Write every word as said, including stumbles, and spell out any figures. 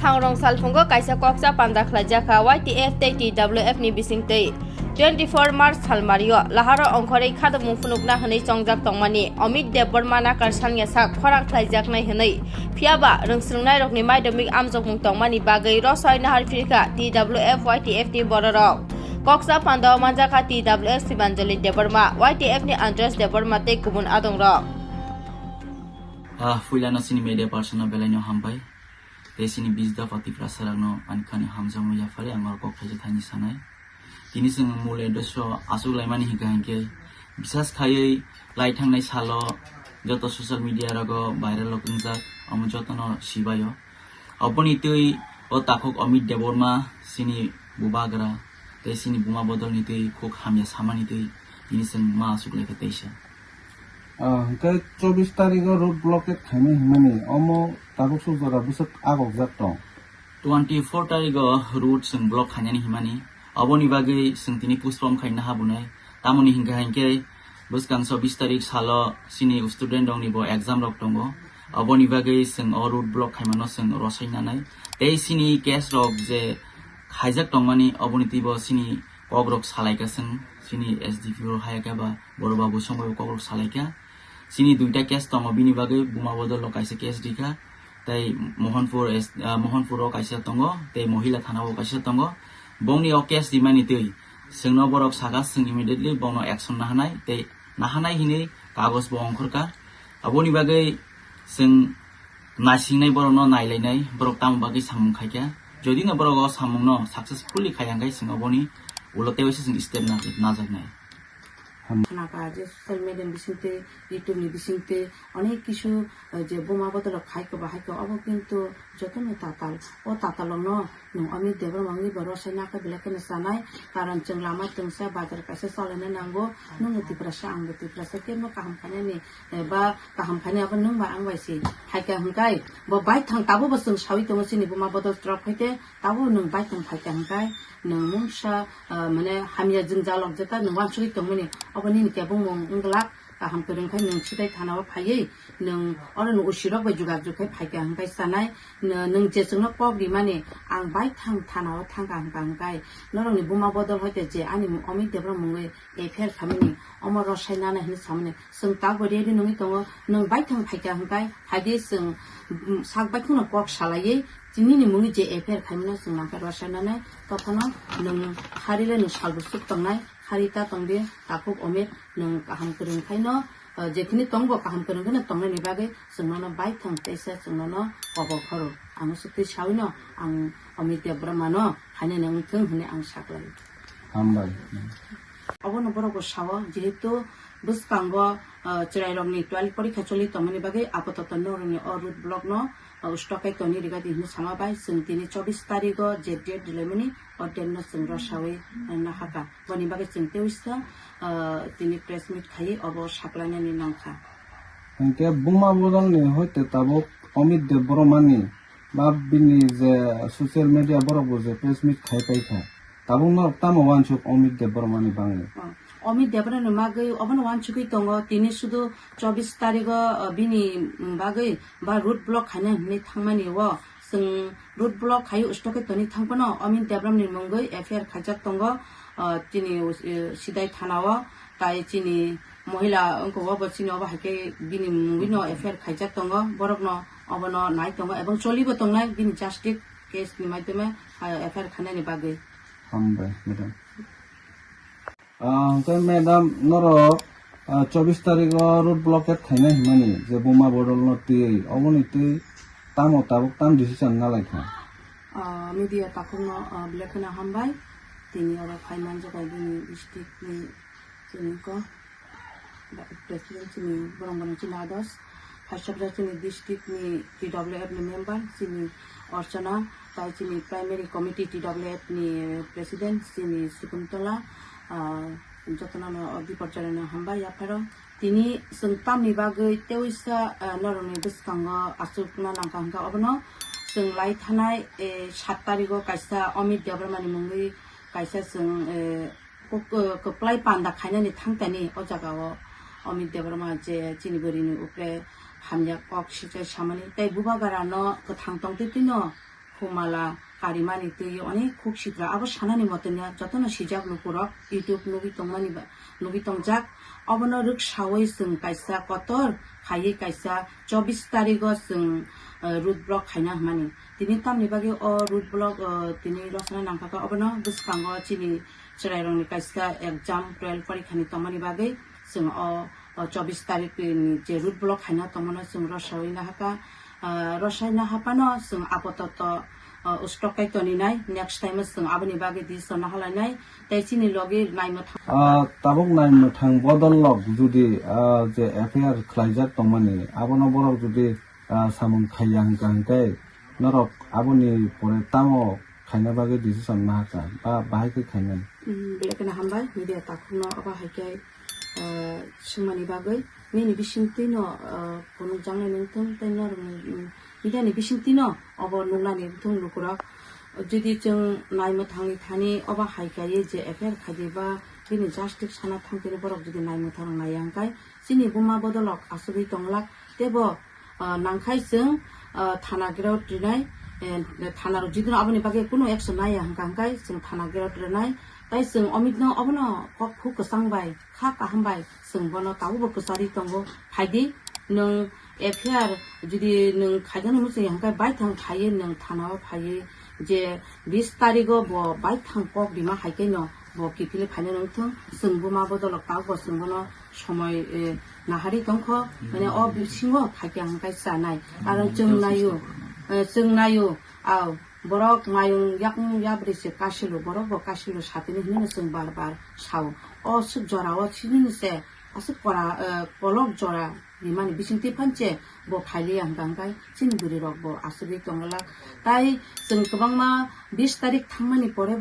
Thangrong salphungo kaisa koksa panda khlaijakha Y T F tei T W F ni bisingtwi. Twenty four March salmario laharo ongkhorwi khadamung phunukna hwnwi chongjak tongmani Amit Debbarma nakar sangya sak khorang khlaijaknai hwnwi, phiyaba rwngsrwngnairokni maidomik amjokmung tongmani bagwi rosoi nahar phirkha T W F Y T F ni bororok. Koksa pandao manjakha T W F Sibanjali Debbarma, Y T F ni Andresh Debbarma tei kubun adongrok. Ah, puilano chini media person no belai no hambai. Tei chini bijda pati prasa rok no ani khani hamjakmung yaphari ang oro kok thaisa thaini sanai. Tini chwng mul address o aswk laimani hinkha hinkhe bisas khaiwi lai thangnai salo joto social media rogo viral rok wngjak, omo jotono sibaio. Oboni twi o takhuk Amit Debbarma chini bubagra tei chini buma bodolni twi khuk hamya samani twi tini chwng ma aswk laikha teisa. Ah, hwnkhe chobbish tarikh o road blockade khaimani hwnmani omo tabuk suk jora bwswk agokjak tong. Twenty four tarikh o road chwng block khainani hwnmani, oboni bagwi chwng tini postpone khaina habunai. Tamoni hinkha hinkhe bwskang chobbish tarikh salo chini student rokni bo exam rok tongo, oboni bagwi chwng o road block khaimano chwng rosai nanai. Tei chini case rok je khaijak tongmani oboni twibo chini kok rok salaikha chwng, chini S D P O hayakhe ba boro babu songbai kok rok salaikha. Chini duita case tongo, bini bagwi buma bodol rok kaisa case rikha, tei Mohanpur S-, ah, Mohanpur o kaisa tongo, tei Mohila thana o kaisa tongo. Bongni o case rimani twi chwngno borok saka, chwng immediately bongno action nahanai, tei nahanai hinwi kagoj bo ongkhorkha. Aboni bagwi chwng naisingnai borokno nailainai, borok tamo bagwi samung khaikha. Jodi no borok o samungno successfully khaiya hwnkhe chwng oboni ulo tei waisa chwng step na-, najaknai. Khnakha je social media ni bisingtwi, YouTube ni bisingtwi onek kisu, eh, je buma bodol rok khai kha ba hai kha, obo kintu jotono tatal. O tatal rokno nwng Amit Debbarma wngwi bo rosai nakha belai kheno chanai, karon chwng lama twngsa bazar kaisa chalaina nango, nwngbo Tiprasa angbo Tiprasa, kebo kaham khainani, eh, ba kaham khainai abo nwng ba ang bai se. Hai kha hwnkhe bo baithang tabukbo chwng saui tongo chini buma bodol rok hai khe, tabuk nwng baithang phai kha hwnkhe nwng mungsa, ah, mane hamya jwngjal rok jeta nwng uansugwi tongmani, obo nini kebengmung wng glak. Kaham kwrwng khe nwng sidai thana o phaiwi nwng oro nwng usirok bai jugajug khai phai kha hwnkhe chanai, nw-, nwng je chwngno kok rimani ang baithang thana o thang kha hwnkha hwnkhe norokni buma bodol hai khe je ani Amit Debra mungwi F I R khaimani omo rosai nana hinwi samani. Chwng tabukbo ready nungwi tongo, nwng baithang phaikha hwnkhe, phaidi chwng, mm, sak baikhwkno kok salaiwi, nini mungwi je F I R khaimano chwng nangkhe rwchapnanai, tophano nwng kharile nwng salbo suk tongnai, khari ta tongdi, takhuk Omit, nwng kaham kwrwng khaino, ah, jekhini tongbo kaham kwrwng kheno tongnaini bagwi chwng nono baithang teisa chwng nono kobo khoro. Ang swtwi sawino, ang Omit Debbarmano haino nwng wngthung hwnwi ang saklai. Hambai. Obono borok bo sao, jehetu bwskango, ah, chwrairokni twelve porikha choli tongmani bagwi apatatwi norokni o road block no, ah, usto kai toni rigadi hinwi sama bai chwng tini chobbish tarigo je date rilaimani o date no chwng rwsawi, ah, nahakha. Boni bagwi chwng teisa, ah, tini press meet khaiwi obo saklainani nangkha. Hinkhe buma bodolni hoite tabuk Omit Debbarmani ba bini je social media borok bo je press meet khai paikha, tabuk norok tamo uansuk Omit Debbarmani bagwi? Oh, Omit Debbarmani bagwi obono uansugwi tongo, tini sudu chobbish tarigo, oh, bini bagwi ba road block khaina hinwi thangmani o chwng road block khai usto khe toni thangphano Omit Debbarmani mungwi F I R khaijak tongo, oh, tini, eh, Sidai thana o tai chini Mohila wngkha obo chini obo hai khe bini mungwi no F I R khaijak tongo, borok no obo no nai tongo ebong choli bo tongnai bini justice case ni maidhyome, ah, F I R khainani bagwi. Hambai, madam. Ah, hwnkhe madam, norok, ah, chobbish tarigo road blockade khainai hwnmani je buma bodol no twiwi, oboni twi tamo tabuk tam decision nalaikha? Ah, media takhukno, ah, belai kheno hambai. Tini oro phai manjakhai bini district ni chini ko, ba-, president chini borong borong chini others. First of all chini district ni T W F ni member chini Archana, tai chini primary committee T W F ni president chini Sukuntola, ah, jotono no o biporjoreno hambai yapharo. Tini chwng tamni bagwi teisa, ah, norokni bwskango achukna nangkha hwnkha obono chwng lai thanai, eh, sat tarigo kaisa Omit Debbarmani mungwi kaisa chwng, eh, kok-, eh, kwplai panda khainani thangtani o jagao Omit Debbarma je chini bwrwini upre hamya kok sichai samani tei bubagra no kwthang tongtwi twino Kumala karimani twi onek khuk sitra abo sanani mote no jotono sijak lukurok YouTube nugwi tongmani ba, nugwi tongjak. Obono rwksawi chwng kaisa kotor khaiwi kaisa chobbish tarigo chwng, eh, road block khaina hwnmani. Tini tamni bagwi o road block, eh, tini rosana nangkha kha obono bwskango chini chwrairokni kaisa exam twelve porikhani tongmani bagwi chwng o, o chobbish tarik ni je road block khaina tongmano chwng rosai nahakha, ah, rosai nahaphano chwng apototo, ah, stock kai toninai, next time o chwng aboni bagwi decision nahalainai, tei chini logi naimwthang. Ah, tabuk naimwthang bodol lok judi, ah, je F I R khlaijak tongmani, abono borok judi, ah, samung khaiya hwnkha hwnkhe norok aboni pore tamo khaina bagwi decision nahakha ba bahai khe khainani? Hmm, belai kheno hambai media takhukno abo hai khe, ah, swngmani bagwi. Nini bisingtwino, ah, phunukjaknai wngthung tei norokni, hmm, media ni bisingtwino obo nuknani wngthung lukurok. Jodi chwng naimwthangni thani obo hai kaiwi je F I R khaidi ba bini justice sana thangtini borok jodi naimwthang naiya hwnkhe chini buma bodolok asugwi tonglak teibo ah, nangkhai chwng, ah, thana greo rinai, eh, thana rok jidino aboni bagwi kunu action naiya hwnkha hwnkhe chwng thana greo rinai. Tai chwng omitno obono kok khu kwchang bai, kha kaham bai chwng bono tabukbo kwcharwi tongo. Phaidi nwng F I R jodi nwng khaijani muchungya hwnkhe baithang phaiwi nwng thanao phaiwi je bis tarigo bo baithang kok rima hai khe no bo kiphilwi phaina nangthung. Chwng buma bodolok tabukbo chwng bono somoi, eh, nahari tongkho, mane o bisingo phaikya hwnkhe chanai. Karon chwng naio, eh, chwng naio, au, borok mayung yakung yabri se kasilo, borok bo kasilo satini hinwi chwng bar bar sao. O swk jora o chini se aswk kora, eh, kolok jora rimani bisingtwi phanche bo phailiya hwnkha hwnkhe chini bwrwi rok bo asugwi tonglak. Tai chwng kwbangma bis tarik thangmani pore bo